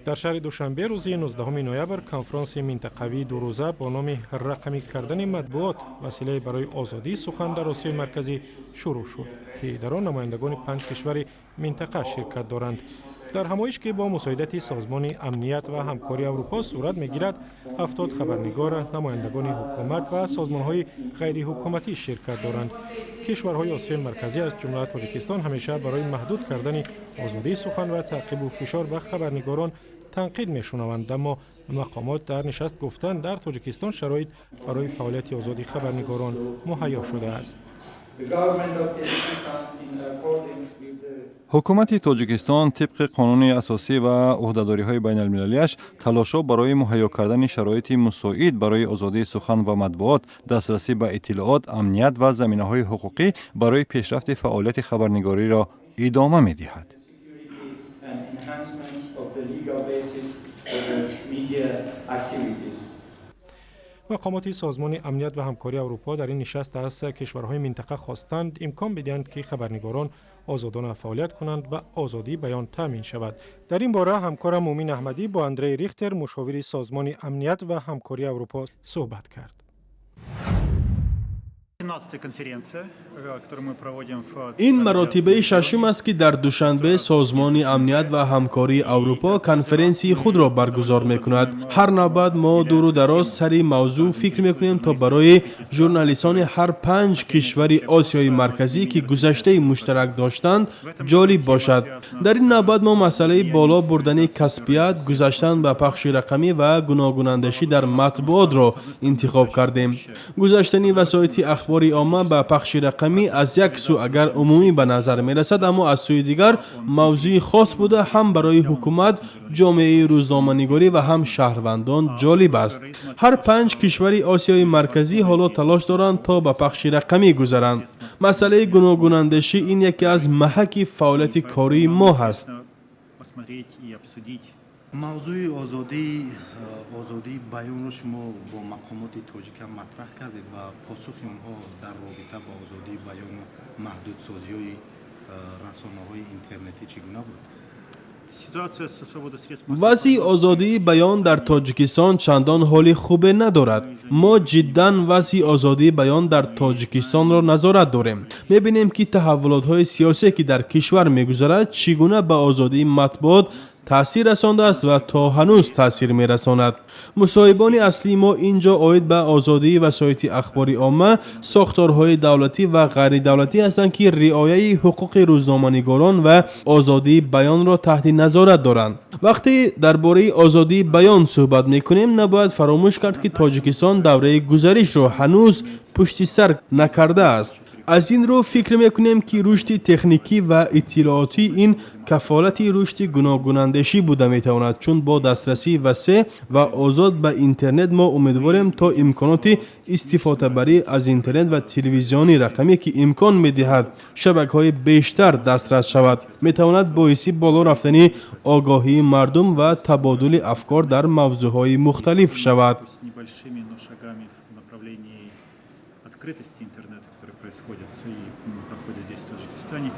Дар шаҳри Душанбе рӯзи 19 ноябр конфронси минтақавии дурӯза бо номи «Рақамӣ кардани матбуот: василае барои озодии сухан дар Осиёи Марказӣ» шурӯъ шуд, ки дар он намояндагони панҷ кишвари минтақа ширкат доранд. Дар ҳамоиш, ки бо мусоидати Созмони Амният ва Ҳамкории Аврупо сурат мегирад, 70 хабарнигор, намояндагони ҳукумат ва созмонҳои ғайриҳукуматӣ ширкат доранд. Кишварҳои Осиёи Марказӣ, аз ҷумла Тоҷикистон, ҳамеша барои маҳдуд кардани озодии сухан ва таъқибу фишор ба хабарнигорон танқид мешунаванд. Аммо мақомот дар нишаст гуфтанд, дар Тоҷикистон шароит барои фаъолияти озоди хабарнигорон муҳайё шудааст. Ҳукумати Тоҷикистон тибқи қонуни асосӣ ва ӯҳдадориҳои байналмилалиаш талошҳо барои муҳайё кардани шароити мусоид барои озодии сухан ва матбуот, дастрасӣ ба иттилоот, амният ва заминаҳои ҳуқуқӣ барои пешрафти фаъолияти хабарнигориро идома медиҳад. Мақомоти Созмони Амният ва Ҳамкории Аврупо дар ин нишаст аз кишварҳои минтақа хостанд, имкон бидиҳанд, ки хабарнигорон озодона фаъолият кунанд ва озодии баён таъмин шавад. Дар ин бора ҳамкорам Муъмин Аҳмадӣ бо Андрей Рихтер, мушовири Созмони Амният ва Ҳамкории Аврупо, суҳбат кард. Ин маротибаи шашум аст, ки дар Душанбе Созмони Амният ва Ҳамкории Аврупо конференсияи худро баргузор мекунад. Ҳар навбат мо дуру дароз сари мавзӯъ фикр мекунем, то барои журналистони ҳар панҷ кишвари Осиёи Марказӣ, ки гузаштаи муштарак доштанд, ҷолиб бошад. Дар ин навбат мо масъалаи боло бурдани касбият, гузаштан ба пахши рақамӣ ва гуногунандешӣ дар матбуотро интихоб кардем. Гузаштани васоити ахбори омма ба пахши рақамӣ аз як сӯ агар умумӣ ба назар мерасад, аммо аз сӯи дигар мавзӯи хос буда, ҳам барои ҳукумат, ҷомеаи рӯзноманигорӣ ва ҳам шаҳрвандон ҷолиб аст. Ҳар панҷ кишвари Осиёи Марказӣ ҳоло талош доранд, то ба пахши рақамӣ гузаранд. Масъалаи гуногунандешӣ ин яке аз маҳаки фаъолияти кории мо ҳаст. Мавзӯи озодии баёнро шумо бо мақомоти тоҷикам матраҳ кардед ва посухи онҳо дар робита ба озодии баёну маҳдудсозиҳои расонаҳои интернетӣ чӣ гуна буд? Вазъи озодии баён дар Тоҷикистон чандон ҳоли хубе надорад. Мо ҷиддан вазъи озодии баён дар Тоҷикистонро назорат дорем. Мебинем, ки таҳаввулотҳои сиёсие, ки дар кишвар мегузарад, чӣ гуна ба озодии матбуот таъсир расондааст ва то ҳанӯз таъсир мерасонад. Мусоҳибони аслии мо ин ҷо оид ба озодии васоити ахбори омма сохторҳои давлатӣ ва ғайридавлатӣ ҳастанд, ки риояи ҳуқуқи рӯзноманигорон ва озодии баёнро таҳти назорат доранд. Вақте дар бораи озодии баён суҳбат мекунем, набояд фаромӯш кард, ки Тоҷикистон давраи гузаришро ҳанӯз пушти сар накардааст. Аз ин рӯ фикр мекунем, ки рушди техникӣ ва иттилоотӣ ин кафолати рушди гуногунандешӣ буда метавонад, чун бо дастрасии васеъ ва озод ба интернет мо умедворем, то имконоти истифодабарӣ аз интернет ва телевизиони рақамӣ, ки имкон медиҳад шабакаҳои бештар дастрас шавад, метавонад боиси боло рафтани огоҳии мардум ва табодули афкор дар мавзӯъҳои мухталиф шавад. Открытости интернета, который происходит и проходит здесь, в Таджикистане.